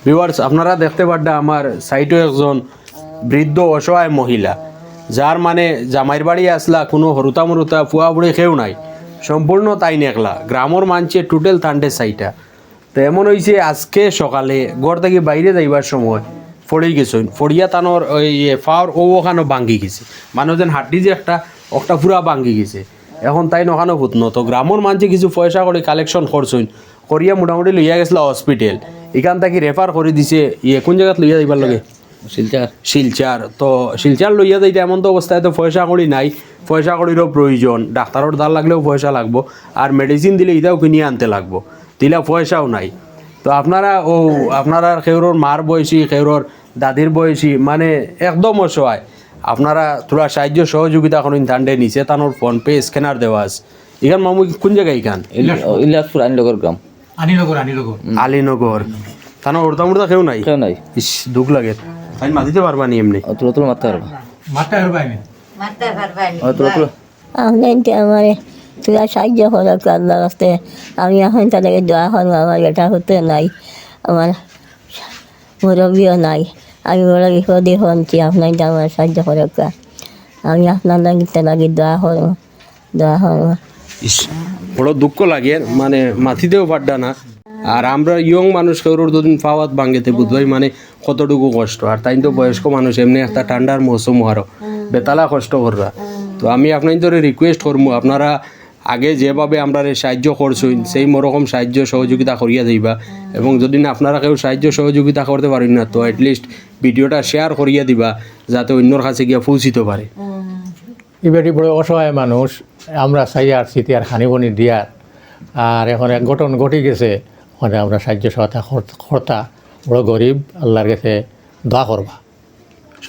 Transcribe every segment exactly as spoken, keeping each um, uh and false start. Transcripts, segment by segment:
ভিউয়ার্স, আপনারা দেখতে পাররা আমার সাইডো একজন বৃদ্ধ অসহায় মহিলা, যার মানে জামাইর বাড়ি আছলা, কুনু হুরুতা-মুরুতা, ফুয়া-ফুড়ি কেউ নাই, সম্পূর্ণ তাইন একলা। গ্রামর মানষে টোটাল তানরে চাইটা। তো এমন অইছে, আজকে সকালে ঘর থাকি বাইরে যাইবার সময় পড়ি গেছইন, পড়িয়া তানর ওই, এ, পাওর অউ অখানো ভাঙ্গি গেছে, মানে যেন হাড্ডি যে একটা, অটা পুরা ভাঙ্গি গেছে। এখন তাইন অখানো হুতনো। তো গ্রামর মানষে কিছু পয়সা করি কালেকশন করছইন, করিয়া মোটামুটি লইয়া গেছলা হসপিটাল, ইখান থাকি রেফার করি দিছে। ইয়ে, কুন জাগাত লইয়া যাইবার লাগি? শিলচর। শিলচর। তো শিলচর লইয়া যাইতা এমন তো অবস্থায় তো পয়সা করি নাই, পয়সা করিরও প্রয়োজন, ডাক্তারর ধার লাগলেও পয়সা লাগবো, আর মেডিসিন দিলে ইটাও কিনিয়া আনতে লাগবো, দিলা পয়সাও নাই। তো আপনারা অউ, আপনারার কেউরর মার বয়সী, কেউরর দাদির বয়সী, মানে একদম অসহায়, আপনারা থুড়া সাহায্য সহযোগিতা করইন। তানরে নিচে তানর PhonePe স্ক্যানার দেওয়া আছে। ইখান মামু কুন জাগা ইখান? ইল-, ইলাসপুর আলীনগর গ্রাম। আলীনগর, আলীনগর। আলীনগর। তানর হুরুতা-মুরুতা কেউ নাই? কেউ নাই। ইস, দুখ লাগে। তাইন মাতিতে পারবা নি এমনে? অতলো অতলো মাততে পারবা। মাততে পারবা নি? মাততে পারবা নি? অতলো অতলো। আপনে তো আমারে থুড়া সাহায্য করউক্কা আল্লার ওয়াস্তে। আমি এখন তার লাগি দোয়া করমু, আমার বেটা পুতে নাই, আমার মুরব্বিও নাই, আমি বড় বিপদে পড়ছি, আপনে তো আমারে সাহায্য করউক্কা। আমি আপনার লাগি, তার লাগি দোয়া করমু, দোয়া করমু। ইস, বড় দুঃখ লাগে, মানে মাতিতেও পাররা না। আর আমরা ইয়ং মানুষ, কেউরর দুদিন পাওয়াত ভাঙ্গেতে বুঝবায় মানে কতটুকু কষ্ট। আর তাইন তো বয়স্ক মানুষ, এমনে একটা ঠান্ডার মৌসুম আরো, বেতালা কষ্ট কররা। তো আমি আপনাইনতরে রিকোয়েস্ট করমু, আপনারা আগে যেভাবে আমরারে সাহায্য করছইন, same ওরকম সাহায্য সহযোগিতা করিয়া যাইবা। এবং যদি না আপনারা কেউ সাহায্য সহযোগিতা করতে পারইন না, তো at least ভিডিওটা শেয়ার করিয়া দিবা, যাতে অইন্যর কাছে গিয়া পৌঁছিতো পারে। ই বেটি বড় অসহায় মানুষ, আমরা চাইয়া আরছি তে আর খানি-পানি দিয়ার। আর এখন এক ঘটন ঘটি গেছে, মানে আমরা সাহায্য সহায়তা কর-, করতা, বড় গরিব, আল্লার গেছে দোয়া করবা।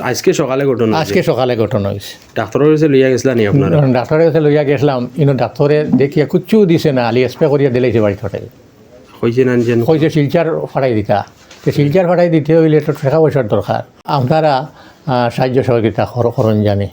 আজকে সকালে ঘটনা অইছে? আজকে সকালে ঘটনা অইছে। ডাক্তারর গেছে লইয়া গেছলা নি আপনারা? ডাক্তারর গেছে লইয়া গেছলাম, ইনো ডাক্তারে দেখিয়া কুচ্ছু দিছে না, খালি স্প্রে করিয়া দিলাইছে বাড়ি থাকি। কইছে না যেন? কইছে শিলচর ফাটাই দিতা। তো শিলচর ফাটাই দিতে অইলে তো টেকা পয়সার দরকার। আপনারা, আহ, সাহায্য সহযোগিতা কর-, করইন জানি।